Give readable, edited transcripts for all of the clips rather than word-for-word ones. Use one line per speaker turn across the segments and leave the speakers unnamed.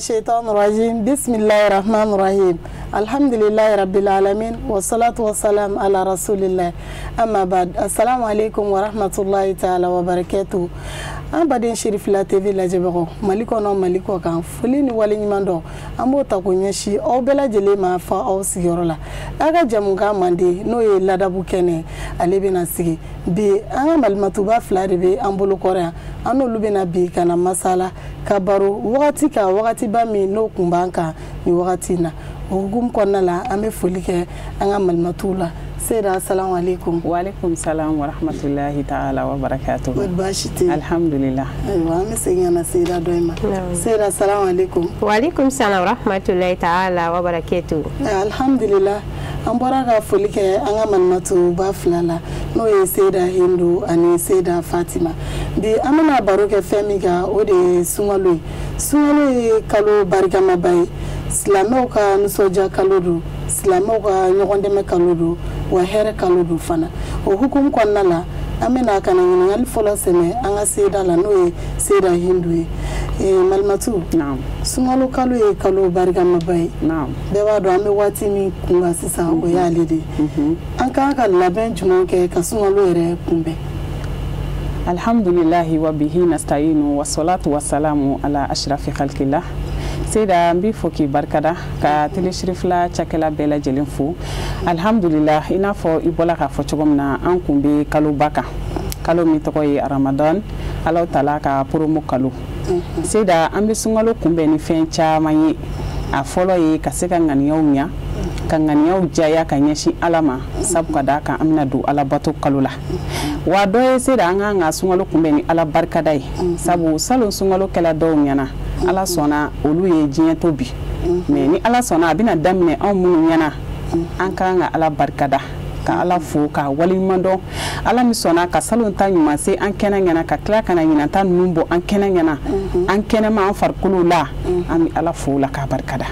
الشيطان الرجيم. بسم الله الرحمن الرحيم. الحمد لله رب العالمين والصلاة والسلام على رسول الله. أما بعد، السلام عليكم ورحمة الله تعالى وبركاته. An baden Cherifila TV lajɛbagaw, Mali kɔnɔ, Mali kɔ kan, foli ni waleɲuman dɔn an b'o ta k'o ɲɛsin aw bɛɛ lajɛlen ma fa aw sigiyɔrɔ la. A ka jamukan mande n'o ye ladabu kɛnɛ, ale bɛna sigi bi. An ka malimatuba fila de bɛ an bolo kɔrɔ yan, an n'olu bɛna bi ka na masala ka baro wagati kan, wagatiba min n'o kun b'an kan nin wagati in na. O hukumu kɔnɔna la, an bɛ foli kɛ an ka malimatuw la. Seyda, assalamu alaikum.
Wa alaikum salam wa rahmatullahi ta'ala wa barakatuh.
Ko baasi tɛ yen?
Alhamdulillah.
Ayiwa, an bɛ segin ka na Seyda dɔ in ma. Seyda, assalamu alaikum.
Wa alaikum salam wa rahmatullahi ta'ala wa barakatuh.
Alhamdulillah, an bɔra ka foli kɛ an ka malimatuba fila la, n'o ye Seyda Hindu ani Seyda Fatima. Bi an bɛna baro kɛ fɛn min kan, o de ye sunkalo ye. Sunkalo ye kalo barikamaba ye, silamɛw ka nisɔndiya kalo don, silamɛw ka ɲɔgɔn dɛmɛ kalo don, wa hɛrɛ kalo don fana. O hukumu kɔnɔna la, an bɛna ka na ɲininkali fɔlɔ sɛmɛ an ka Seyda la, n'o ye Seyda Hindu ye. Malimatu, sunkalo kalo ye kalo barikamaba ye. Bɛɛ b'a dɔn an bɛ waati min kun kan sisan, o y'ale de ye. An kan ka labɛn jumɛn kɛ ka sunkalo yɛrɛ kunbɛn?
Alhamdulillahi wa bihi nasta'inu wa salatu wa salamu ala ashrafi khalqillah. Seyda, n b'i fo k'i barikada ka Télé Cherifila cakɛla bɛɛ lajɛlen fo. Alhamdulillah, i n'a fɔ i bɔla k'a fɔ cogo min na, an kun bɛ kaloba kan, kalo min tɔgɔ ye Ramadan, Alahu taala ka promo kalo. Seyda, an bɛ sunkalo kunbɛn ni fɛn caman ye. A fɔlɔ ye ka se ka ŋaniyaw ɲa, ka ŋaniyaw jaya ka ɲɛsin Ala ma, sabu ka d'a kan an bɛna don Ala bato kalo la. Wa dɔ ye Seyda, an kan ka sunkalo kunbɛn ni Ala barikada ye, sabu salon sunkalo kɛla dɔw ɲɛna, Ala sɔnna olu ye diɲɛ to bi, mais ni Ala sɔnna a bɛna daminɛ anw minnu ɲɛna, an kan ka Ala barikada, ka Ala fo, ka waleɲuman dɔn. Ala min sɔnna ka salon ta ɲuman se an kɛnɛ ɲɛna, ka tila ka na ɲinan ta ninnu bɔ an kɛnɛ ɲɛna, an kɛnɛma an farikolo la, an bɛ Ala fo la k'a barikada.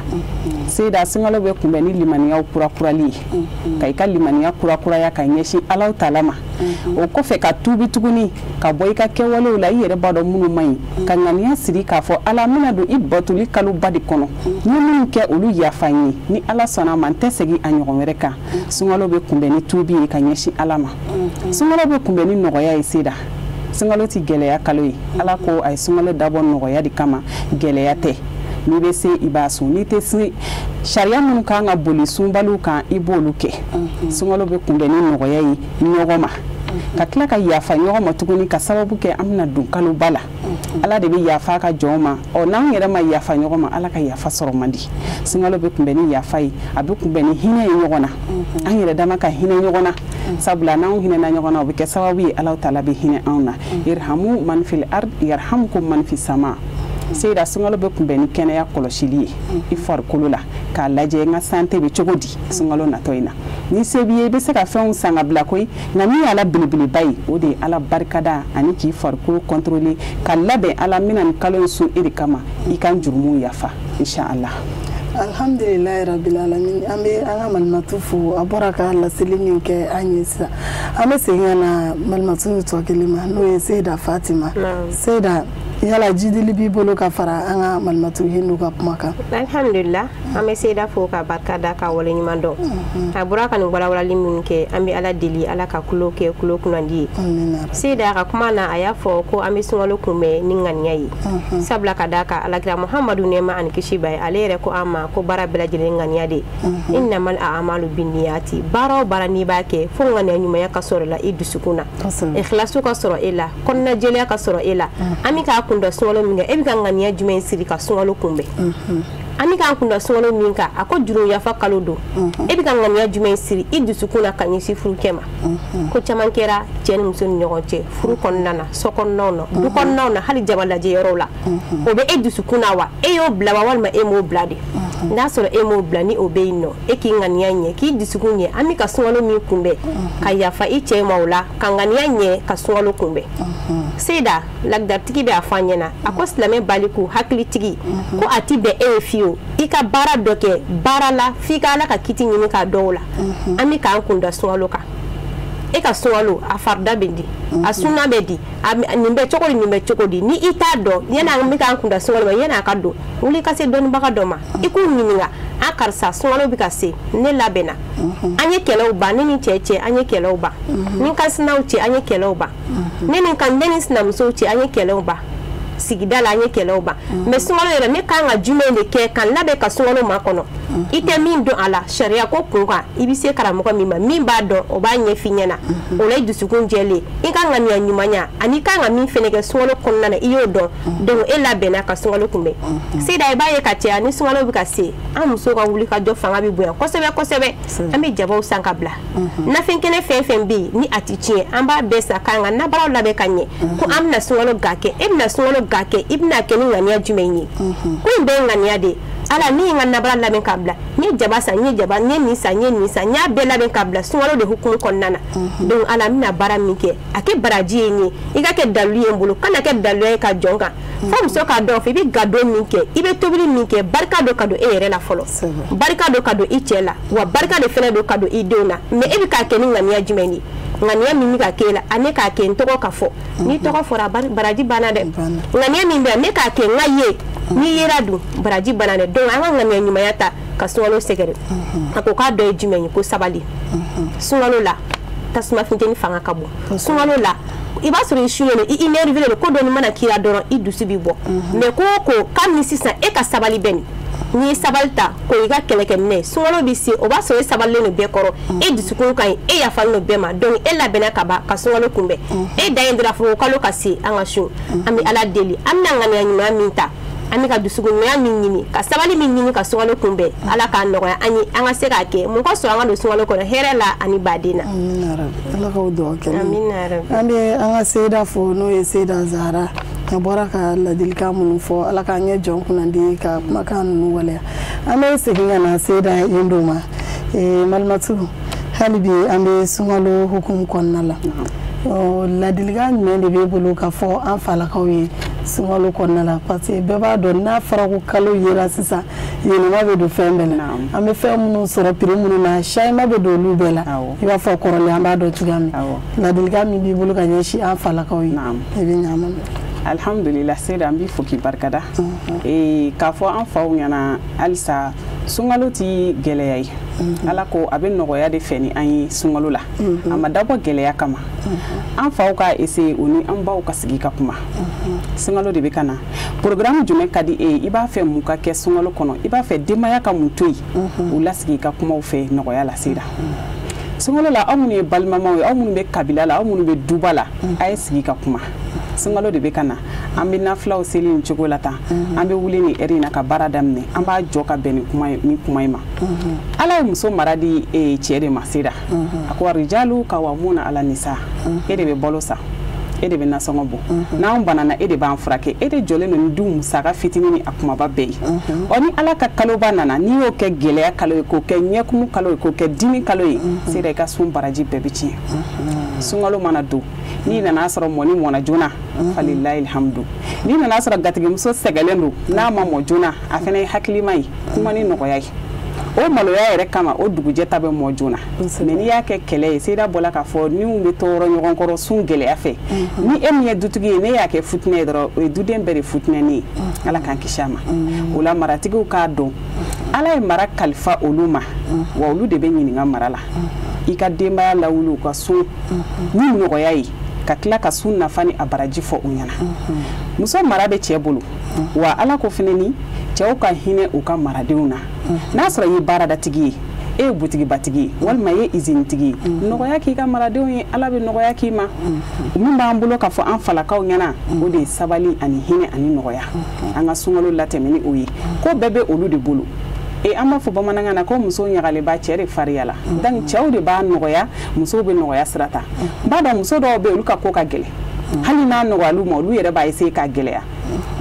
Seyda, sunkalo bɛ kunbɛn ni limaniyaw kurakurali ye, ka i ka limaniya kurakuraya ka ɲɛsin Alahu taala ma. O kɔfɛ ka tuubi tuguni ka bɔ i ka kɛwalew la, i yɛrɛ b'a dɔn minnu man ɲi, ka ŋaniya siri k'a fɔ Ala, n bɛna don i batoli kaloba de kɔnɔ, n ye minnu kɛ olu yafa n ye, ni Ala sɔnna a ma n tɛ segin a ɲɔgɔn wɛrɛ kan. Sunkalo bɛ kunbɛn ni tuubi ye ka ɲɛsin Ala ma. Sunkalo bɛ kunbɛn ni nɔgɔya ye. Seyda, sunkalo ti gɛlɛya kalo ye. Ala ko a ye sunkalo dabɔ nɔgɔya de kama, gɛlɛya tɛ. N'i bɛ se, i b'a sun, n'i tɛ se, sariya minnu kan ka boli sunbaliw kan, i b'olu kɛ. Sunkalo bɛ kunbɛn ni nɔgɔya ye ɲɔgɔn ma, ka tila ka yafa ɲɔgɔn ma tuguni, ka sababu kɛ an bɛna don kaloba la. Ala de bɛ yafa a ka jɔnw ma, ɔ n'an yɛrɛ ma yafa ɲɔgɔn ma, Ala ka yafa sɔrɔ man di. Sunkalo bɛ kunbɛn ni yafa ye, a bɛ kunbɛn ni hinɛ ye ɲɔgɔn na, an yɛrɛ dama ka hinɛ ɲɔgɔn na, sabula n'anw hinɛna ɲɔgɔn na, o bɛ kɛ sababu ye Alahu taala bɛ hinɛ anw na. Irhamu man fil ard yarhamkum man fis sama. Seyda, sunkalo bɛ kunbɛn ni kɛnɛya kɔlɔsili ye i farikolo la, k'a lajɛ n ka santé bɛ cogo di sunkalo natɔ in na. Ni se b'i ye, i bɛ se ka fɛnw san ka bila koyi, nka min ye Ala belebeleba ye, o de ye Ala barikada ani k'i farikolo contrôler ka labɛn. Ala, n bɛna nin kalo in sun e de kama, i ka n jurumuw yafa, inshallah.
Alhamdulilayi rabbil alamin. An bɛ an ka malimatu fo, a bɔra ka laseli min kɛ an ye sisan. An bɛ segin ka na malimatu tɔ kelen ma, n'o ye Seyda Fatima. Seyda, yala jidili b'i bolo ka fara an ka malimatu Hindu ka kuma kan?
Alhamdulillah, an bɛ Seyda fo ka barika da, ka waleɲuman dɔn. A bɔra ka nin walawalali minnu kɛ, an bɛ Ala deli, Ala ka kulo kɛ kulo kunnandi ye. Seyda ka kuma na, a y'a fɔ ko an bɛ sunkalo kunbɛn ni ŋaniya ye, sabula ka d'a kan Alakira Muhamadu, nɛɛma ani kisi b'a ye, ale yɛrɛ ko an ma ko baara bɛɛ lajɛlen ŋaniya de. Innamal a'malu binniyati. Baara o baara n'i b'a kɛ, fo ŋaniya ɲumanya ka sɔrɔ la i dusukun na, ikhlasu ka sɔrɔ e la, kɔnɔnajɛlenya ka sɔrɔ e la. An bɛ k'a kunda sunkalo min kɛ, e bɛ ka ŋaniya jumɛn siri ka sunkalo kunbɛn? An bɛ k'an kunda sunkalo min kan, a ko juru yafa kalo don, e bɛ ka ŋaniya jumɛn siri i dusukun na ka ɲɛsin furukɛ ma? Ko caman kɛra cɛ ni muso ni ɲɔgɔn cɛ, furu kɔnɔna na, so kɔnɔnaw na, du kɔnɔnaw na, hali jama lajɛ yɔrɔw la, o bɛ e dusukun na wa? E y'o bila wa, walima e m'o bila de? N'a sɔrɔ e m'o bila ni o bɛ yen nɔ, e k'i ŋaniya ɲɛ, k'i dusukun ɲɛ, an bɛ ka sunkalo min kunbɛn, ka yafa i cɛ ma o la, ka ŋaniya ɲɛ ka sunkalo kunbɛn. Seyida, lagdaritigi bɛ a fɔ an ɲɛna, a ko silamɛ baliku hakilitigi ko a ti bɛn e ye fiyewu i ka baara dɔ kɛ baara la f'i ka Ala ka kiti ɲini k'a dɔn o la. An bɛ k'an kun da sunkalo kan. E ka sunkalo a farida bɛ di, a sunna bɛ di, nin bɛ cogo di, nin bɛ cogo di, ni i t'a dɔn yanni an bɛ k'an kun da sunkalo ma, yanni a ka don, wuli ka se dɔnnibaga dɔ ma, i k'u ɲininka, a karisa sunkalo bɛ ka se, ne labɛnna, an ye kɛlɛw ban, ne ni cɛ an ye kɛlɛw ban, ni ka sinaw cɛ an ye kɛlɛw ban, ne ni sinamusow cɛ an ye kɛlɛw ban, sigida la an ye kɛlɛw ban, mais sunkalo yɛrɛ ne kan ka jumɛn de kɛ ka n labɛn ka sunkalo makɔnɔ? I tɛ min dɔn a la sariya ko kun kan, i bɛ se karamɔgɔ min ma, min b'a dɔn o b'a ɲɛf'i ɲɛna, o la i dusukun jɛlen, i ka ŋaniya ɲumanya ani i kan ka min fɛnɛ kɛ sunkalo kɔnɔna na i y'o dɔn, donc e labɛnna ka sunkalo kunbɛn. Seyida, i b'a ye ka caya ni sunkalo bɛ ka se, an musow ka wuli ka jɔ fanga bɛ bonya kosɛbɛ kosɛbɛ, an bɛ jabaw san ka bila, nafɛn kɛnɛ fɛn fɛn bɛ yen ni a ti tiɲɛ, an b'a bɛɛ san k'an ka nabaaraw labɛn ka ɲɛ, ko an bɛna sunkalo ga kɛ, e bɛna sunkalo ga kɛ, i bɛna kɛ ni ŋaniya jumɛn ye? Ko in bɛɛ ye ŋaniya de ye. Ala, ne ye n ka nabara labɛn k'a bila, n ye jaba san, n ye jaba, n ye nin san, n ye nin san, n y'a bɛɛ labɛn k'a bila sunkalo de hukumu kɔnɔna na. Donc Ala, n bɛna baara min kɛ, a kɛ baraji ye n ye, i ka kɛ dalilu ye n bolo, kana kɛ dalilu ye ka jɔn kan. Fo muso k'a dɔn fɔ i bɛ gadon min kɛ, i bɛ tobili min kɛ, barika dɔ ka don e yɛrɛ la fɔlɔ, barika dɔ ka don i cɛ la, wa barika de fɛnɛ don ka don i denw na. Mais e bɛ k'a kɛ ni ŋaniya jumɛn ye? Ŋaniya min bɛ ka k'e la, a ne k'a kɛ n tɔgɔ ka fɔ, n'i tɔgɔ fɔra baraji banna dɛ. Ŋaniya min bɛ yan, ne k'a kɛ n ka ye, n'i yera dun baraji banna dɛ. Donc an ka ŋaniya ɲumanya ta ka sunkalo sɛgɛrɛ. A ko k'a dɔ ye jumɛn ye? Ko sabali. Sunkalo la tasuma funteni fanga ka bon. Sunkalo la i b'a sɔrɔ i suɲɛnen, i énervé don, ko dɔɔni mana k'i la dɔrɔn i dusu bɛ bɔ. Mais ko o ko kabini sisan e ka sabali bɛ nin, n'i ye sabali ta k'o i ka kɛlɛkɛminɛ, sunkalo bɛ se, o b'a sɔrɔ e sabalilen don bɛɛ kɔrɔ, e dusukun ka ɲi, e yafalen don bɛɛ ma, donc e labɛnna ka ban ka sunkalo kunbɛn. E dan ye dɔrɔn fɔ ko kalo ka se an ka sun, an bɛ Ala deli, an bɛna ŋaniya ɲuman min ta, an bɛ ka dusukun ɲumanya min ɲini, ka sabali min ɲini ka sunkalo kunbɛn, Ala k'a nɔgɔya an ye, an ka se k'a kɛ mun ka sɔrɔ an ka don sunkalo kɔnɔ hɛrɛ la ani baden na.
Amina rabi, Ala k'aw dugawu kɛ. Amina rabi. An bɛ an ka Seyida fo, n'o ye Seyida Zahara, a bɔra ka ladilikan minnu fɔ, Ala k'an ɲɛ jɔn kunnandi ka kumakan ninnu waleya. An bɛ segin ka na Seyida Yendo ma. Malimatu, hali bi an bɛ sunkalo hukumu kɔnɔna la, ladilikan jumɛn de b'e bolo ka fɔ an falakaw ye sunkalo kɔnɔna la? Parce que bɛɛ b'a dɔn n'a fɔra ko kalo yera sisan, yɛlɛma bɛ don fɛn bɛɛ la, an bɛ fɛn minnu sɔrɔ prix minnu na, changement bɛ don olu bɛɛ la, i b'a fɔ kɔrɔlen an b'a dɔn cogoya min. Ladilikan min b'i bolo ka ɲɛsin an falakaw ye, i bɛ ɲa an ma.
Alhamdulillah, Seyida, an b'i fo k'i barikada. K'a fɔ an faw ɲɛna halisa sunkalo ti gɛlɛya ye. Ala ko a bɛ nɔgɔya de fɛ ni an ye sunkalo la, a ma dabɔ gɛlɛya kama. An faw k'a essayer u ni an baw ka sigi ka kuma. Sunkalo de bɛ ka na, programme jumɛn ka di e ye, i b'a fɛ mun ka kɛ sunkalo kɔnɔ, i b'a fɛ denbaya ka mun to yen, u lasigi ka kumaw fɛ nɔgɔya la. Seyida, sunkalo la aw minnu ye balimamaw ye, aw minnu bɛ kabila la, aw minnu bɛ duba la, a ye sigi ka kuma. Sunkalo de bɛ ka na, an bɛ nafilaw seli nin cogo la tan, an bɛ wuli nin heure in na ka baara daminɛ, an b'a jɔ ka bɛn ni kuma in ma. Ala ye muso mara di cɛ de ma. Seyida, a ko rijalu kawamuna ala nisa, e de bɛ balo san, e de bɛ nasɔngɔ bɔ, n'anw banana e de b'an furakɛ, e de jɔlen don ni du musaka fitinin ni a kumaba bɛɛ ye. Ɔ ni Ala ka kaloba nana, n'i y'o kɛ gɛlɛya kalo ye, k'o kɛ ɲɛkumu kalo ye, k'o kɛ dimi kalo ye, Seyida, i ka sun baraji bɛɛ bɛ tiɲɛ. Sunkalo mana don, n'i nana sɔrɔ mɔni mɔna joona, falilahi alhamdu. N'i nana sɔrɔ gatigimuso sɛgɛlen don, n'a ma mɔ joona, a fana ye hakilima ye, kuma ni nɔgɔya ye. O maloya yɛrɛ kama, o dugujɛ ta bɛ mɔ joona. Mais n'i y'a kɛ kɛlɛ ye, Seyida bɔla k'a fɔ niw bɛ tɔɔrɔ ɲɔgɔn kɔrɔ sun gɛlɛya fɛ, ni e min ye dutigi ye, ne y'a kɛ futinɛ ye dɔrɔn, o ye duden bɛɛ de futinɛni ye. Ala k'an kisi a ma. O la maratigiw k'a dɔn Ala ye mara kalifa olu ma, wa olu de bɛ ɲininka mara la. I ka denbaya lawuli u ka sun ni nɔgɔya ye, ka tila ka sun nafa ni a baraji fɔ u ɲɛna. Muso mara bɛ cɛ bolo, wa Ala ko fɛnɛ ni cɛw ka hinɛ u ka maradenw na. N'a sɔrɔ i ye baaradatigi ye, e ye butigibatigi ye, walima i ye izinitigi ye, nɔgɔya k'i ka maradenw ye, Ala bɛ nɔgɔya k'i ma. Min b'an bolo k'a fɔ an falakaw ɲɛna, o de ye sabali ani hinɛ ani nɔgɔya. An ka sunkalo latɛmɛ ni o ye, ko bɛɛ bɛ olu de bolo. An b'a fɔ bamanankan na ko muso ɲagalenba cɛ de fariya la. Donc cɛw de b'a nɔgɔya, musow bɛ nɔgɔya sira ta. N b'a dɔn muso dɔw bɛ yen, olu ka ko ka gɛlɛn. Hali n'a nɔgɔyal'u ma, olu yɛrɛ b'a essayer k'a gɛlɛya,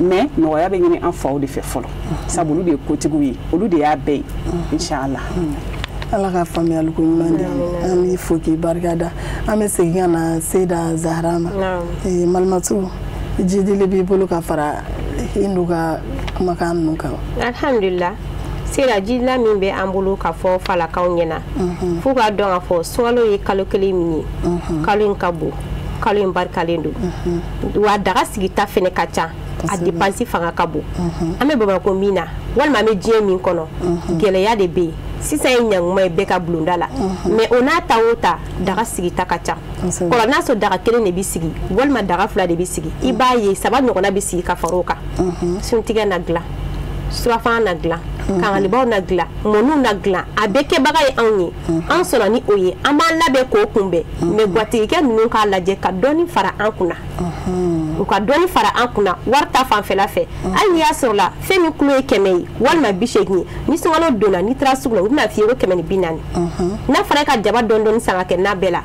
mais nɔgɔya bɛ ɲini an faw de fɛ fɔlɔ, sabu olu de ye kotigiw ye, olu de y'a bɛɛ ye, inshallah.
Ala ka faamuyali ko ɲuman di, an b'i fo k'i barika da. An bɛ segin ka na Seyida Zahara ma. Malimatu, jidili b'i bolo ka fara Hindu ka kumakan ninnu kan?
Alhamdulillah, Seyida, jidila min bɛ an bolo ka fɔ falakaw ɲɛna, f'u k'a dɔn k'a fɔ sunkalo ye kalo kelen min ye, kalo in ka bon, kalo in barikalen don, wa daga sigita fɛnɛ ka ca, a dépense fanga ka bon. An bɛ Bamakɔ min na, walima an bɛ diɲɛ min kɔnɔ, gɛlɛya de bɛ yen. Sisan ye ɲanguma ye bɛɛ ka bulonda la, mais o n'a ta o ta, daga sigita ka ca. Kɔrɔ n'a sɔrɔ daga kelen de bɛ sigi walima daga fila de bɛ sigi, i b'a ye saba ɲɔgɔnna bɛ sigi ka fara o kan. Suntigɛ na dilan, surafana na dilan, kangalibaw na dilan, mɔniw na dilan, a bɛɛ kɛbaga ye anw ye. An sɔnna ni o ye, an b'an labɛn k'o kunbɛn, mais gwatigikɛ ninnu k'a lajɛ ka dɔɔni fara an kunna, u ka dɔɔni fara an kunna wari ta fanfɛla fɛ. Hali n'i y'a sɔrɔ la fɛn min kulo ye 100 ye walima 80 ye, ni sunkalo donna, n'i taara sugu la, u bɛna f'i ye ko 140. N'a fɔra e ka jaba dɔɔni dɔɔni san ka kɛ n'a bɛɛ la,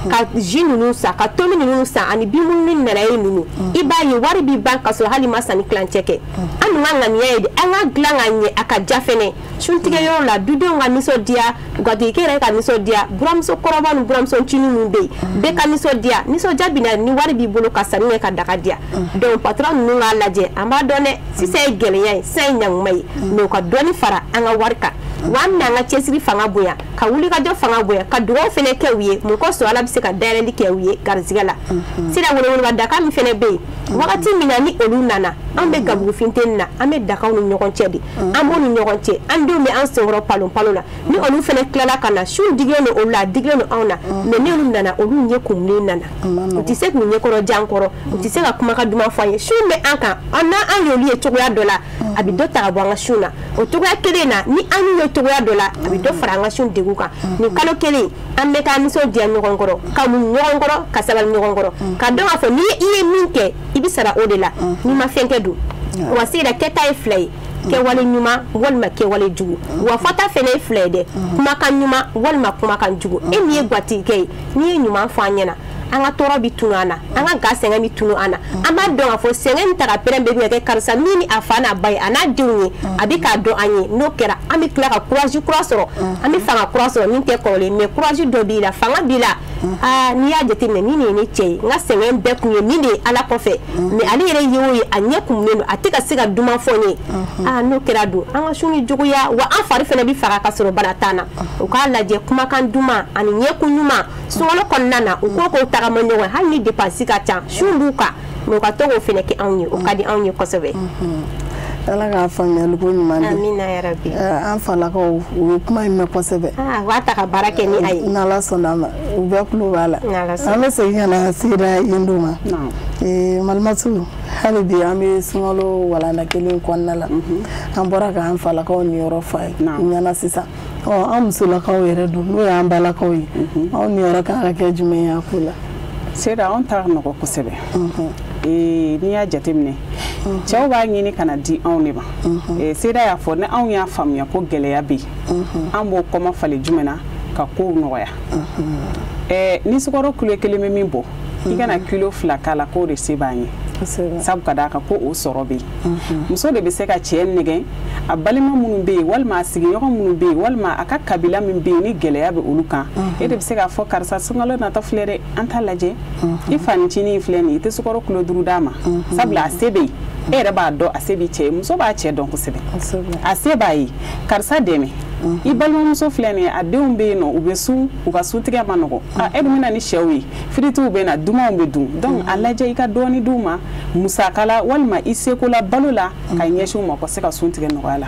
ka jus ninnu san, ka tomi ninnu san, ani binbulu ni nanaye ninnu, i b'a ye wari b'i ban ka sɔrɔ hali ma sanni kilancɛ kɛ. An dun ka ŋaniya ye de an ka dilan ka ɲɛ, a ka ja fɛnɛ suntigɛ yɔrɔ la, dudenw ka nisɔndiya, gwatigikɛ yɛrɛ ka nisɔndiya, buramuso kɔrɔba ni buramuso ncinin minnu bɛ yen, bɛɛ ka nisɔndiya. Nisɔndiya bɛ na ni wari b'i bolo ka sanni kɛ ka daga diya. Donc patron ninnu k'a lajɛ, an b'a dɔn dɛ, sisan ye gɛlɛya ye, sisan ye ɲanguma ye, mais u ka dɔɔni fara an ka wari kan. Wa an bɛna an ka cɛsiri fanga bonya, ka wulikajɔ fanga bonya, ka dugawu fɛnɛ kɛ u ye, mun kosɔn Ala bɛ se ka dayɛlɛli kɛ u ye garizigɛ la. Sira weleweleba daga min fɛnɛ bɛ yen, wagati min na ni olu nana, an bɛ gabugu funteni na, an bɛ dagaw ni ɲɔgɔn cɛ de, an b'u ni ɲɔgɔn cɛ, an denw bɛ an senkɔrɔ palon palon la. Ni olu fɛnɛ tilala ka na, su digilen don olu la, a digilen don anw na, mais ni olu nana, olu ɲɛ kumunen nana, u tɛ se k'u ɲɛkɔrɔ jan kɔrɔ, u tɛ se ka kumakan duman fɔ an ye. Su bɛ an kan, an n'an y'olu ye cogoya dɔ la, a bɛ dɔ ta ka bɔ an ka sun na. O cogoya kelen na, ni an y'u ye cogoya dɔ la, a bɛ dɔ fara an ka sun degun kan. Nin kalo kelen, an bɛ k'an nisɔndiya ɲɔgɔn kɔrɔ, ka muɲu ɲɔgɔn kɔrɔ, ka sabali ɲɔgɔn kɔrɔ, ka dɔn k'a fɔ ni i ye min kɛ, i bɛ sara o de la, n'i ma fɛn kɛ dun. Wa Seyida, kɛta ye fila ye, kɛwale ɲuman walima kɛwale jugu. Wa fɔta fɛnɛ ye fila ye dɛ, kumakan ɲuman walima kumakan jugu. E min ye gwatigikɛ ye, n'i ye ɲuman fɔ an ɲɛna, an ka tɔɔrɔ bɛ tunu an na, an ka ga sɛgɛn bɛ tunu an na. An b'a dɔn k'a fɔ sɛgɛn min ta ka pɛrɛn bɛɛ bɛ kɛ karisa min ni a fa n'a ba ye, a n'a denw ye, a bɛ k'a dɔn an ye. N'o kɛra, an bɛ tila ka courage kura sɔrɔ, an bɛ fanga kura sɔrɔ min tɛ kɔrɔlen, mais courage dɔ b'i la, fanga b'i la. Aa, n'i y'a jateminɛ, nin de ye ne cɛ ye, n ka sɛgɛn bɛɛ kun ye nin de ye Ala kɔfɛ, mais ale yɛrɛ ye o ye, a ɲɛ kumunen don, a tɛ ka se ka duman fɔ ne ye. Aa, n'o kɛra dun, an ka sun ni juguya, wa an fari fɛnɛ bɛ faga ka sɔrɔ bana t'an na. U k'a lajɛ kumakan duman ani ɲɛkun ɲuman sunkalo kɔnɔna na, u k'o tagama ɲɔgɔn, hali ni dépense ka ca, sun b'u kan, mais u ka to k'o fɛnɛ kɛ anw ye, o ka di anw ye kosɛbɛ.
Ala k'a faamuyali ko ɲuman di.
Amina yarabi.
An falakaw, u bɛ kuma in mɛn kosɛbɛ.
U b'a ta ka baara kɛ ni a ye.
N'Ala sɔnna a ma, u bɛɛ tulo b'a la. An bɛ segin ka na Seyida Hindu ma. Malimatu, hali bi an bɛ sunkalo walanda kelen kɔnɔna la. An bɔra k'an falakaw niyɔrɔ fɔ a ye ɲɛna sisan. Ɔ, an musolakaw yɛrɛ dun, n'o y'an balakaw ye, anw niyɔrɔ kan ka kɛ jumɛn ye a ko la?
Seyida, anw ta ka nɔgɔ kosɛbɛ. N'i y'a jateminɛ, cɛw b'a ɲini ka na di anw de ma. Seyida y'a fɔ, ni anw y'a faamuya ko gɛlɛya bɛ yen, an b'o kɔma falen jumɛn na ka kow nɔgɔya. Ni sukaro kilo kelen bɛ min bɔ, i kana kilo 2 k'a la, k'o de se b'an ye, sabu ka d'a kan ko o sɔrɔ bɛ yen. Muso de bɛ se ka cɛ nɛgɛn, a balima minnu bɛ yen, walima a sigiɲɔgɔn minnu bɛ yen, walima a ka kabila min bɛ yen ni gɛlɛya bɛ olu kan, e de bɛ se k'a fɔ karisa sunkalo natɔ filɛ dɛ, an t'a lajɛ, i fanicinin filɛ nin ye, i tɛ sukaro kilo 5 d'a ma, sabula a se bɛ yen, e yɛrɛ b'a dɔn a se b'i cɛ ye. Muso b'a cɛ dɔn kosɛbɛ, a se b'a ye, karisa dɛmɛ, i balimamuso filɛ nin ye, a denw bɛ yen nɔ, u bɛ sun, u ka suntigɛ ma nɔgɔ, e dun bɛ na ni sɛw ye, firitiw bɛ na, dumanw bɛ dun, donc a lajɛ i ka dɔɔni d'u ma musaka la, walima i seko la balo la, ka ɲɛsin u ma, ka se ka sun tigɛ nɔgɔya la.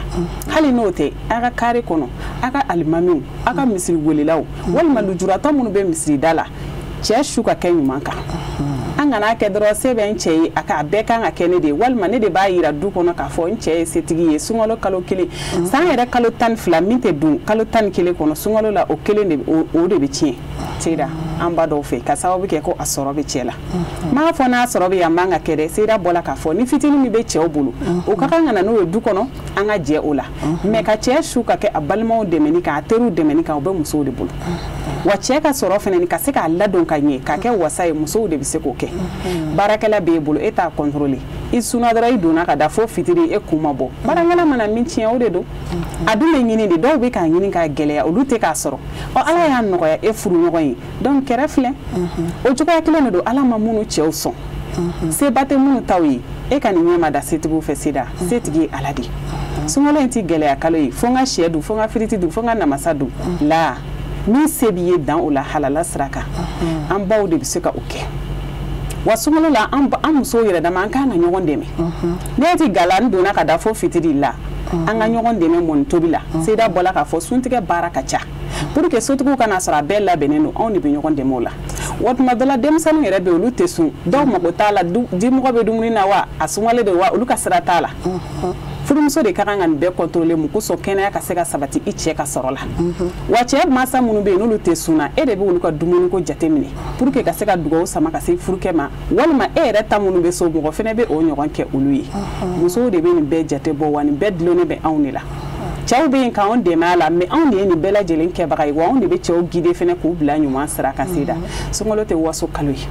Hali n'o tɛ, a ka kare kɔnɔ, a ka alimamiw, a ka misiri welelaw, walima lujuratɔ minnu bɛ misiri da la, cɛ su ka kɛ ɲuman kan. An kana kɛ dɔrɔn se bɛ n cɛ ye, a k'a bɛɛ kan ka kɛ ne de ye, walima ne de b'a yira du kɔnɔ k'a fɔ n cɛ ye setigi ye. Sunkalo kalo 1, san yɛrɛ kalo 12 min tɛ dun, kalo 11 kɔnɔ sunkalo la, o kelen de o de bɛ tiɲɛ. Seyida, an ba dɔw fɛ ka sababu kɛ ko a sɔrɔ bɛ cɛ la. N m'a fɔ n'a sɔrɔ bɛ yan man ka kɛ dɛ. Seyida bɔla k'a fɔ ni fitinin min bɛ cɛw bolo, o ka kan ka na n'o ye du kɔnɔ, an ka jɛ o la, mais ka cɛ su ka kɛ a balimaw dɛmɛni kan, a teriw dɛmɛni kan, o bɛ musow de bolo. Wa cɛ ka sɔrɔ fana ka se k'a ladon ka ɲɛ k'a kɛ wasa ye, musow de bɛ se k'o kɛ. Baarakɛla b'e bolo, e t'a contrôler, i sunna dɔrɔn i donna ka da fo fitiri, e kun ma bɔ. Baarakɛla mana min tiɲɛ, o de don. A dun bɛ ɲini de, dɔw bɛ k'a ɲini k'a gɛlɛya, olu tɛ k'a sɔrɔ. Ɔ Ala y'a nɔgɔya e furuɲɔgɔn ye, donc kɛrɛ filɛ o cogoya kelen de don. Ala ma minnu cɛw sɔn, seba tɛ minnu taw ye, e ka nin ɲɛ ma da setigiw fɛ. Seda setigi ye Ala de ye. Sunkalo in ti gɛlɛya kalo ye fo n ka sɛ dun, fo n ka firiti dun, fo n ka namasa dun la. Min se b'i ye, dan o la halala sira kan. An baw de bɛ se ka o kɛ. Wa sunkalo la, an musow yɛrɛ dama, an kan ka ɲɔgɔn dɛmɛ. Ne ti gala n donna ka da fo fitiri la, an ka ɲɔgɔn dɛmɛ mɔni tobi la. Seda bɔla k'a fɔ suntigɛ baara ka ca, pour que sotigiw kana sɔrɔ a bɛɛ labɛnnen don, anw de bɛ ɲɔgɔn dɛmɛ o la. Wa tuma dɔ la, denmisɛnninw yɛrɛ bɛ, olu tɛ sun, dɔw mago t'a la, dimɔgɔ bɛ dumuni na wa a sumalen don wa, olu ka sira t'a la. Furumuso de ka kan ka nin bɛɛ contrôler mun kosɔn kɛnɛya ka se ka sabati i cɛ ka sɔrɔ la. Wa cɛ mansa minnu bɛ yen n'olu tɛ sun na, e de bɛ olu ka dumuniko jateminɛ pour que ka se ka dugawu sama ka se furukɛ ma, walima e yɛrɛ ta minnu bɛ so, mɔgɔ fana bɛ o ɲɔgɔn kɛ olu ye. Musow de bɛ nin bɛɛ jate bɔ, wa nin bɛɛ dulonnen bɛ anw de la. Cɛw bɛ yen k'anw dɛmɛ a la, mais anw de ye nin bɛɛ lajɛlen kɛbaga ye, wa anw de bɛ cɛw guider fana k'u bila ɲuman sira kan. Seda, sunkalo tɛ waso kalo ye,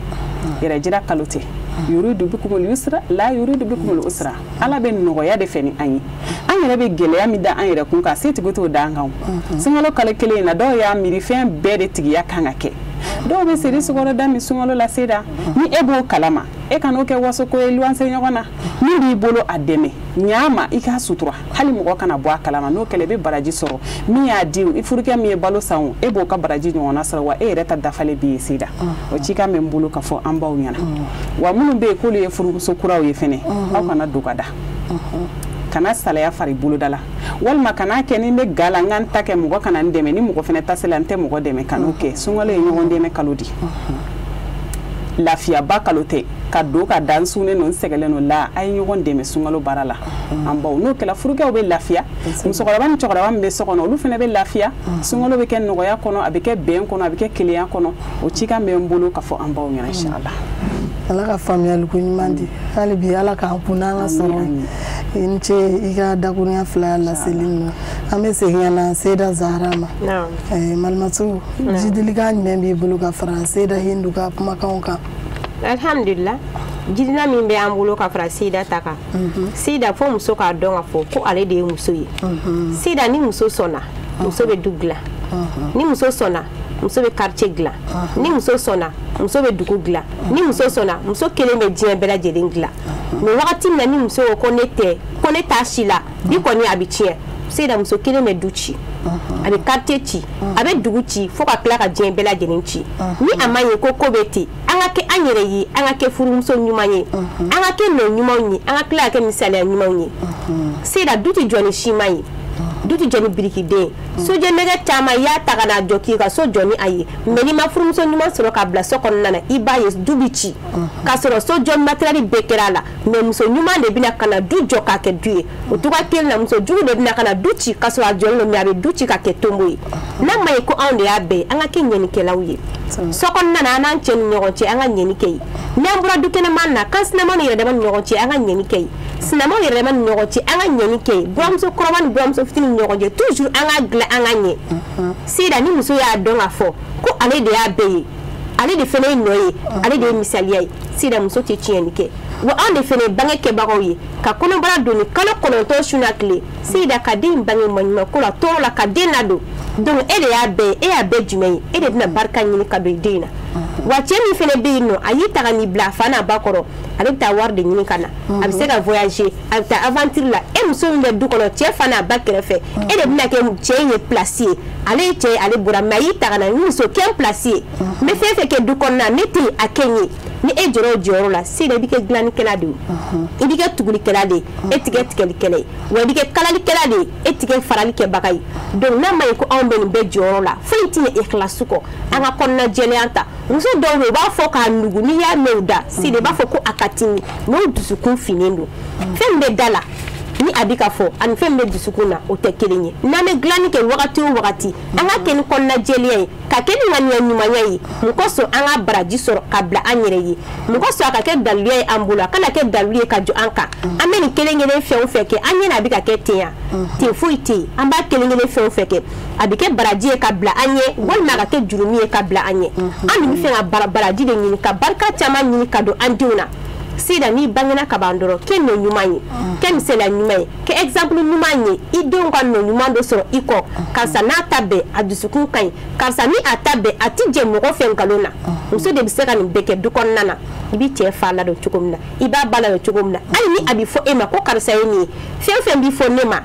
yɛrɛjira kalo tɛ. Yuridu bikumul yusra la yuridu bikumul usra. Ala bɛ nɔgɔya de fɛ ni an ye. An yɛrɛ bɛ gɛlɛya min da an yɛrɛ kun kan, setigi t'o da an kan. Sunkalo kalo kelen in na, dɔw y'a miiri fɛn bɛɛ de tigiya kan ka kɛ. Dɔw bɛ seri sukaro da min sunkalo la. Seda, ni e b'o kalama, e kan'o kɛ wasoko ye luwanse ɲɔgɔn na. Min b'i bolo, a dɛmɛ ɲa ma, i k'a sutura, hali mɔgɔ kana bɔ a kalama. N'o kɛla, i bɛ baraji sɔrɔ. Min y'a di, i furukɛ min ye balo san o, e b'o ka baraji ɲɔgɔnna sɔrɔ, wa e yɛrɛ ta dafalen b'i ye. Seda, o cikan bɛ n bolo ka fɔ an baw ɲɛna. Wa minnu bɛ yen k'olu ye furumuso kuraw ye fɛnɛ, aw kana don ka da, kana salaya fari boloda la, walima kana kɛ ni n bɛ ga la, n ka n ta kɛ, mɔgɔ kana n dɛmɛ. Ni mɔgɔ fɛnɛ ta se la, n tɛ mɔgɔ dɛmɛ, kan'o kɛ. Sunkalo ye ɲɔgɔn dɛmɛ kalo de, lafiyaba kalo tɛ ka don ka da n sunnen don, n sɛgɛlen don la. A ye ɲɔgɔn dɛmɛ sunkalo baara la, an baw. N'o kɛla, furukɛw bɛ lafiya, musokɔrɔba ni cɛkɔrɔba min bɛ so kɔnɔ, olu fana bɛ lafiya. Sunkalo bɛ kɛ nɔgɔya kɔnɔ, a bɛ kɛ bɛn kɔnɔ, a bɛ kɛ kelenya kɔnɔ. O cikan bɛ n bolo ka fɔ an baw ɲɛna, inshallah.
Ala ka faamuyali ko ɲuman di hali bi, Ala k'an kun n'an ka sɔrɔ. I ni ce i ka dakurunya fila laseli ninnu. An bɛ segin ka na Seda Zahara ma. Malimatu, jidilikan jumɛn b'i bolo ka fara Seda Hindu ka kumakanw kan?
Alhamdulillah, jidina min bɛ an bolo ka fara Seda ta kan, Seda, fo muso k'a dɔn k'a fɔ ko ale de ye muso ye. Seda, ni muso sɔnna, muso bɛ du dilan. Ni muso sɔnna, muso bɛ quartier dilan. Ni muso sɔnna, muso bɛ dugu dilan. Ni muso sɔnna, muso kelen bɛ diɲɛ bɛɛ lajɛlen dilan. Mais wagati min na ni muso ko ko ne tɛ, ko ne t'a si la bi kɔni, a bɛ tiɲɛ. Seda, muso kelen bɛ du ci, a bɛ quartier ci, a bɛ dugu ci, fo ka tila ka diɲɛ bɛɛ lajɛlen ci. Ni a ma ɲɛ ko ko bɛ ten, an ka kɛ an yɛrɛ ye, an ka kɛ furumuso ɲuman ye, an ka kɛ nɔ ɲumanw ye, an ka tila ka kɛ misaliya ɲumanw ye. Seda, du tɛ jɔ ni siman ye, du tɛ jɔ ni birikiden. Sojɛ nɛgɛ caman i y'a ta ka n'a jɔ k'i ka so jɔ ni a ye, mais n'i ma furumuso ɲuman sɔrɔ k'a bila so kɔnɔna na, i b'a ye du bɛ ci k'a sɔrɔ so jɔ matériel bɛɛ kɛra a la. Mais muso ɲuman de bɛna ka na du jɔ k'a kɛ du ye. O cogoya kelen na, muso jugu de bɛna ka na du ci k'a sɔrɔ a jɔlen don, mais a bɛ du ci k'a kɛ tonbo ye. N'a ma ye ko anw de y'a bɛɛ ye, an ka kɛ ɲɛnikɛlaw ye so kɔnɔna na, an n'an cɛ ni ɲɔgɔn cɛ, an ka ɲɛni kɛ yen. N'an bɔra du kɛnɛma na, kan sinamaw ni yɛrɛ dama ni ɲɔgɔn cɛ, an ka ɲɛni kɛ yen. Sinamaw yɛrɛ dama ni ɲɔgɔn cɛ, an ka ɲɛni kɛ yen. Buramuso kɔrɔba ni buramuso fitinin ni ɲɔgɔn cɛ, toujours an ka dilan, an ka ɲɛ. Seda, ni muso y'a dɔn k'a fɔ ko ale de y'a bɛɛ ye, ale de fana ye nɔ ye, ale de ye misaliya ye, Seda, muso tɛ tiɲɛni kɛ. Wa anw de fana ye bange kɛbagaw ye ka kɔnɔbara don ni kalo 9 su n'a tile. Seda, ka den bange maɲumanko la, tɔɔrɔ la, ka den ladon, donc e de y'a bɛɛ ye. E y'a bɛɛ jumɛn ye? E de bɛna barika ɲini ka don i den na. Wa cɛ min fana bɛ yen nɔ, a y'i ta ka n'i bila a fa n'a ba kɔrɔ, ale bɛ taa wari de ɲini ka na, a bɛ se ka voyager, a bɛ taa aventure la. E muso min bɛ du kɔnɔ cɛ fa n'a ba kɛrɛfɛ, e de bɛna kɛ cɛ in ye place ye. Ale ye cɛ ye, ale bɔra, mais a y'i ta ka na ni muso kɛ place ye. N bɛ fɛn fɛn kɛ du kɔnɔna, ne tɛ yen, a kɛ n ye. Ni e jɔra o jɔyɔrɔ la, Seda, i bɛ kɛ dilannikɛla de ye, i bɛ kɛ tugulikɛla de ye, e tɛ kɛ tigɛlikɛla ye, wa i bɛ kɛ kalalikɛla de ye, e tɛ kɛ faralikɛbaga ye. Donc n'a ma ye ko anw bɛ nin bɛɛ jɔyɔrɔ la, foyi tɛ ɲɛ ikhlasu kɔ. An ka kɔnɔna jɛlenya ta. Muso dɔw bɛ yen, u b'a fɔ k'a nugu, n'i y'a mɛn u da, Seda, i b'a fɔ ko a ka timi, mais u dusukun finnen don. Fɛn min bɛ da la, Ni a bɛ ka fɔ ani fɛn min bɛ dusukun na, o tɛ kelen ye. N'an bɛ dilanni kɛ wagati o wagati, an ka kɛ ni kɔnɔna jɛlenya ye, ka kɛ ni ŋaniya ɲumanya ye. Mun kosɔn an ka baraji sɔrɔ ka bila an yɛrɛ ye? Mun kosɔn a ka kɛ dalilu ye an bolo, a kana kɛ dalilu ye ka jɔ an kan? An bɛ nin kelen kelen fɛn o fɛn kɛ, an ɲɛ na a bɛ ka kɛ ten yan, ten foyi tɛ yen. An b'a kelen kelen fɛn o fɛn kɛ, a bɛ kɛ baraji ye ka bila an ɲɛ, walima a ka kɛ jurumi ye ka bila an ɲɛ. An dun bɛ fɛ ka baraji de ɲini, ka barika caman ɲini ka don an denw na. Sida, n'i bangena ka ban dɔrɔn, kɛ nɔ ɲuman ye, kɛ misaliya ɲuman ye, kɛ exemple ɲuman ye. I denw ka nɔ ɲuman dɔ sɔrɔ i kɔ. Karisa n'a ta bɛɛ, a dusukun ka ɲi. Karisa ni a ta bɛɛ, a ti jɛ mɔgɔ fɛ nkalon na. Muso de bɛ se ka nin bɛɛ kɛ du kɔnɔna na. I b'i cɛ fa ladon cogo min na, i b'a ba ladon cogo min na, hali ni a bɛ fɔ e ma ko karisa ye nin ye, fɛn fɛn b'i fɔ ne ma,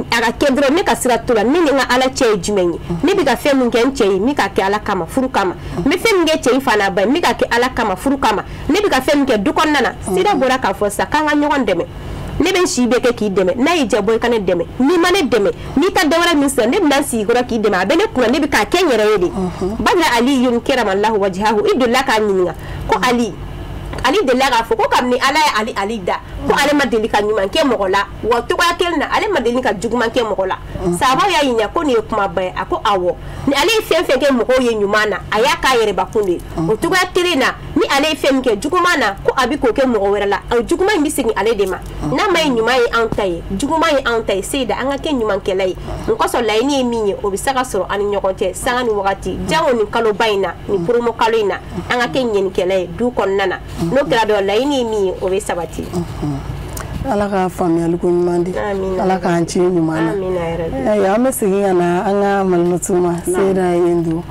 a ka kɛ dɔrɔn ne ka sira t'o la. Ne ni n ka Ala cɛ ye jumɛn ye? Ne bɛ ka fɛn min kɛ n cɛ ye, n bɛ ka kɛ Ala kama, furu kama. N bɛ fɛn min kɛ cɛ in fa n'a ba ye, n bɛ ka kɛ Ala kama, furu kama. Ne bɛ ka fɛn min kɛ du kɔnɔna na. Sira bɔra k'a fɔ sisan k'an ka ɲɔgɔn dɛmɛ. Ne bɛ n si bɛɛ kɛ k'i dɛmɛ. N'a y'i diya, bɔ i ka ne dɛmɛ. N'i ma ne dɛmɛ, n'i ta dɔ wɛrɛ min sisan, ne bɛna n sigi kɔrɔ k'i dɛmɛ. A bɛ ne kunna, ne bɛ k'a kɛ n yɛrɛ ye de. Badara Ali yun keramallahu wajhahu, i delila k'a ɲininka ko Ali, Ali delila k'a fɔ ko kabini Ala ye Ali Ali da, ko ale ma deli ka ɲuman kɛ mɔgɔ la, wa togoya kelen na ale ma deli ka juguman kɛ mɔgɔ la. Sahabaw y'a ɲininka ko nin ye kumaba ye. A ko awɔ, ni ale ye fɛn fɛn kɛ mɔgɔw ye ɲuman na, a y'a k'a yɛrɛbakun de ye. O togoya kelen na, ni ale ye fɛn min kɛ juguman na, ko a bɛ k'o kɛ mɔgɔ wɛrɛ la, o juguman in bɛ segin ale de ma. N'a ma ye ɲuman ye anw ta ye, juguman ye anw ta ye. Seyida, an ka kɛ ɲumankɛla ye. Mun kosɔn laɲini ye min ye, o bɛ se ka sɔrɔ an ni ɲɔgɔn cɛ sanga ni wagati. Jango nin kaloba in na, nin promo kalo in na, an ka kɛ ɲɛnikɛla ye du kɔnɔna na. N'o kɛra dɔrɔn, laɲini ye min ye, o bɛ sabati.
Ala ka faamuyali ko ɲuman di, Ala k'an ci ɲuman na. An bɛ segin ka na an ka malimatu ma. Seyida Yendu,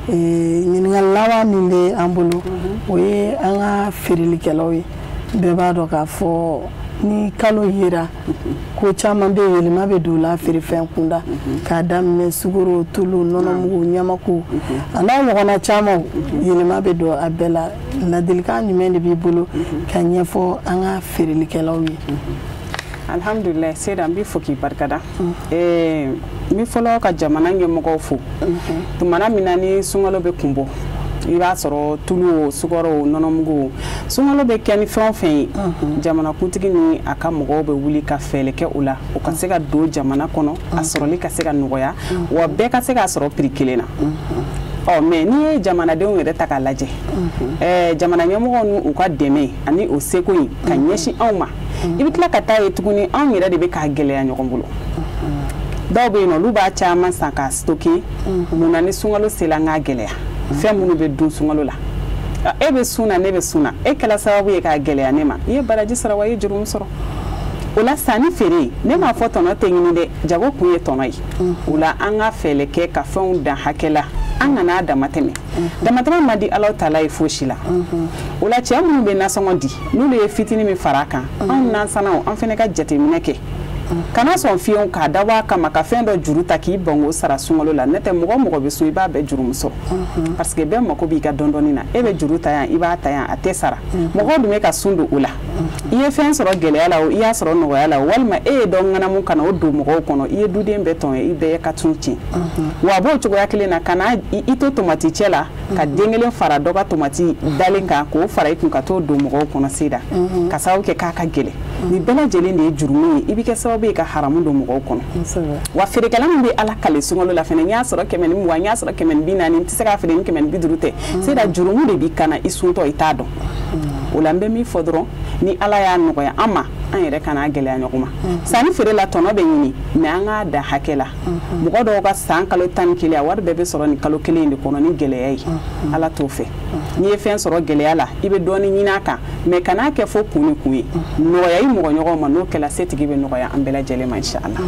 ɲininkali laban min bɛ an bolo, o ye an ka feerelikɛlaw ye. Bɛɛ b'a dɔn k'a fɔ ni kalo yera, ko caman bɛ yɛlɛma bɛ don la feerefɛn kunda, k'a daminɛ sukaro, tulu, nɔnɔmugu, ɲamaku, a n'a ɲɔgɔnna caman, yɛlɛma bɛ don a bɛɛ la. Ladilikan jumɛn de b'i bolo ka ɲɛfɔ an ka feerelikɛlaw ye?
Alhamdulilayi, Seyida, n b'i fo k'i barikada. N bɛ fɔlɔ ka jamana ɲɛmɔgɔw fo. Tumana min na ni sunkalo bɛ kun bɔ, i b'a sɔrɔ tulu o, sukaro o, nɔnɔmugu o, sunkalo bɛ kɛ ni fɛn o fɛn ye, jamanakuntigi ni a ka mɔgɔw bɛ wuli ka fɛɛrɛ kɛ o la, o ka se ka don jamana kɔnɔ, a sɔrɔli ka se ka nɔgɔya, wa bɛɛ ka se k'a sɔrɔ prix kelen na. Ɔ mais n'i ye jamanadenw yɛrɛ ta k'a lajɛ, jamana ɲɛmɔgɔw n'u ka dɛmɛ ani o seko in ka ɲɛsin anw ma, i bɛ tila ka taa ye tuguni, anw yɛrɛ de bɛ k'a gɛlɛya ɲɔgɔn bolo. Dɔw bɛ yen nɔ, olu b'a caman san k'a stocker. Mun na ni sunkalo sera an k'a gɛlɛya? Fɛn minnu bɛ dun sunkalo la, e bɛ sun na, ne bɛ sun na, e kɛla sababu ye k'a gɛlɛya ne ma. I ye baraji sɔrɔ wa i ye jurumu sɔrɔ? O la sanni feere, ne m'a fɔ tɔnɔ tɛ ɲini dɛ, jago kun ye tɔnɔ ye. O la an ka fɛɛrɛ kɛ ka fɛnw dan hakɛ la, an kana dama tɛmɛ. Damatɛmɛ man di Alahu taala ye fosi la. O la cɛ minnu bɛ nasɔngɔ di, n'olu ye fitinin min fara a kan, anw nansanaw, an fana ka jateminɛ kɛ. Kana sɔn fiyewu k'a dabɔ a kama ka fɛn dɔ juru ta k'i ban k'o sara sunkalo la. N'o tɛ, mɔgɔ mɔgɔ bɛ sun, i b'a bɛɛ jurumu sɔrɔ, parce que bɛɛ mako b'i ka dɔɔnin na. E bɛ juru ta yan, i b'a ta yan, a tɛ sara. Mɔgɔw dun bɛ ka sun don o la. I ye fɛn sɔrɔ gɛlɛya la o, i y'a sɔrɔ nɔgɔya la o, walima e ye dɔ ŋanamu ka na o don mɔgɔw kɔnɔ, i ye duden bɛɛ tɔn ye, i bɛɛ ka tun tiɲɛ. Wa a b'o cogoya kelen na, ka na i to tomati cɛ la, ka den kelen fara dɔ ka tomati dalen kan, k'o fara i kun ka t'o don mɔgɔw kɔnɔ. Seda ka sababu kɛ k'a ka gɛlɛn, nin bɛɛ lajɛlen de ye jurumu ye. I bɛ kɛ sababu ye ka haramu don mɔgɔw kɔnɔ. Wa feerekɛla min bɛ Ala kale sunkalo la fɛnɛ, n y'a sɔrɔ 120, n y'a sɔrɔ 140, n tɛ se k'a feere ni 150 tɛ. Seda, jurumu de b'i kana i suntɔ, i t'a dɔn. O la n bɛ min fɔ dɔrɔn, ni Ala y'a nɔgɔya an ma, an yɛrɛ kana gɛlɛya ɲɔgɔn ma. Sanni feere la, tɔnɔ bɛ ɲini, mais an k'a dan hakɛ la. Mɔgɔ dɔw ka san kalo 11, a wari bɛɛ bɛ sɔrɔ nin kalo kelen in de kɔnɔ ni gɛlɛya ye. Ala t'o fɛ. N'i ye fɛn sɔrɔ gɛlɛya la, i bɛ dɔɔnin ɲini a kan, mais kan'a kɛ fo kun ni kun ye. Nɔgɔya i mɔgɔ ɲɔgɔn ma, n'o kɛla setigi bɛ nɔgɔya an bɛɛ lajɛlen ma, inshallah.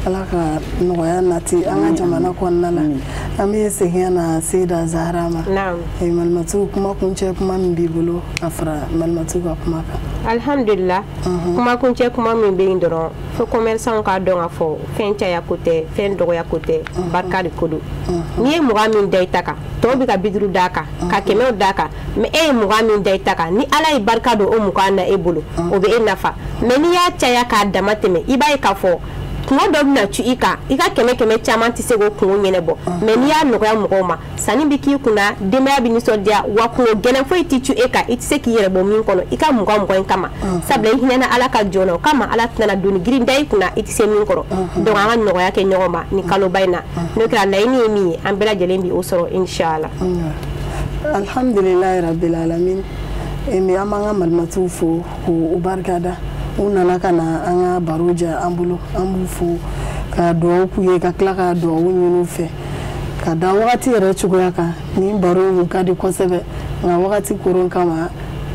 Ala ka nɔgɔya nati an ka jamana kɔnɔna la. An bɛ segin ka na Seyida Zahara ma. Malimatu, kuma kuncɛ kuma min b'i bolo ka fara malimatu ka kuma kan?
Alhamdulillah, kuma kuncɛ kuma min bɛ yen dɔrɔn, fo commerçant k'a dɔn k'a fɔ fɛn caya ko tɛ, fɛn dɔgɔya ko tɛ, barika de ko don. N'i ye 20 min da i ta kan, tɔw bɛ ka 50 d'a kan, ka 100 d'a kan, mais e ye 20 min da i ta kan, ni Ala ye barika don o 20 na e bolo, o bɛ e nafa. Mais n'i y'a caya k'a dama tɛmɛ, i b'a ye k'a fɔ Kungo dɔ bɛna cu i kan, i ka 100 caman tɛ se k'o kungo ɲɛnabɔ, mais n'i y'a nɔgɔya mɔgɔw ma, sanni bɛ k'i kunna, denbaya bɛ nisɔndiya, wa kungo gɛlɛn foyi tɛ cu e kan i tɛ se k'i yɛrɛ bɔ min kɔnɔ i ka 20 in kama. Sabula i hinɛna Ala ka jɔn na, o kama Ala tɛna doni girin da i kunna i tɛ se min kɔrɔ. Donc an ka nɔgɔya kɛ ɲɔgɔn ma nin kaloba in na, n'o kɛra laɲini ye min ye, an bɛɛ lajɛlen bi o sɔrɔ inshallah.
Alhamdulilayi rabbil alamin. An b'an ka malimatuw fo k'u barikada, u nana ka na an ka baro diya an bolo, an b'u fo ka dugawu k'u ye, ka tila ka dugawu ɲini u fɛ ka da wagati yɛrɛ cogoya kan. Nin baro in ka di kosɛbɛ, nka wagati koron kama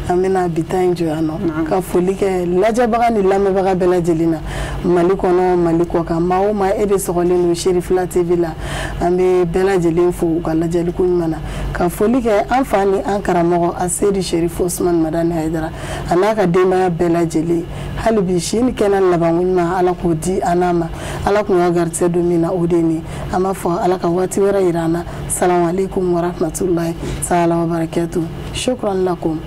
an bɛna bi ta in jɔ yan nɔ, ka foli kɛ lajɛbaga ni lamɛnbaga bɛɛ lajɛlen na, Mali kɔnɔ, Mali kɔ kan. Maa o maa e de sɔgɔlen don Cherifla TV la, an bɛ bɛɛ lajɛlen fo u ka lajɛliko ɲuman na. Ka foli kɛ an fa ni an karamɔgɔ Aseyidi Sherif Osman Madani Hayidara a n'a ka denbaya bɛɛ lajɛlen. Hali bi si ni kɛnɛ labanko ɲuman, Ala k'o di an n'a ma. Ala kun ka garisɛgɛ don min na, o de ye nin. An b'a fɔ Ala ka waati wɛrɛ yira an na. Salamu aleykum wa rahmatulahi taala wa barakatuh. Shukran lakum.